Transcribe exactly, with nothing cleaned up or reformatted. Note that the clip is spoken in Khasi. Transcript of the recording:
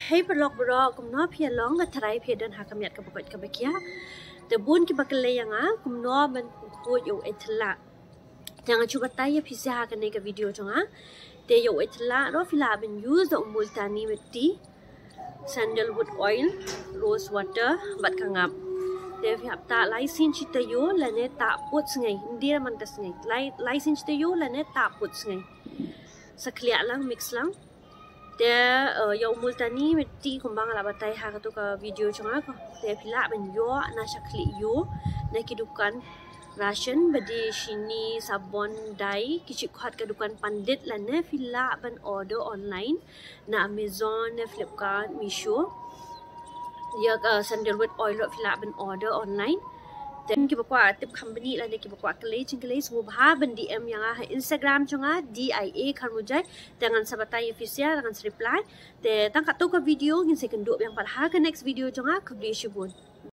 Hei paralok baroh, kumno phi ïa long, nga tharai phi ïa don ha ka miat kaba koit kaba khiah. Te bun kiba kylli ïa nga kumno ban pynkhuid ïa u eit thylla. Te ngan shu batai ïa phi sha ha kane ka video jong nga. Te ïa u eit thylla ruh phi lah ban use da u Multani mitti, sandalwood oil, rose water bad ka ngap. Te phi hap tah lai sien shi taïew lane tah pud sngi, ym dei man ka sngi. Lai, lai sien shi taïew lane tah pud sngi. Sa khlieh lang, mix lang. Te uh, ïa u Multani mitti kumba nga la batai ha kato ka video jong nga ko. Te phi lah ban ïoh na sha khlieh ïew na ki dukan ration, ba dei shini, sabon, dai, ki shi khot ka dukan Pandit, lane phi lah ban order online na Amazon, na Flipkart, Meesho. Ïa ka sandalwood oil ruh phi lah ban order online. Te kiba kwah tip company lane kiba kwah kylli jingkylli, sngewbha ban D M ïa nga ha Instagram jong nga, D I A Kharmujai. Te ngan sa batai ïa phi sha, ngan sa reply. Te tang katto ka video, ngin sa ïakynduh biang pat ha ka next video jong nga. Khublei shibun.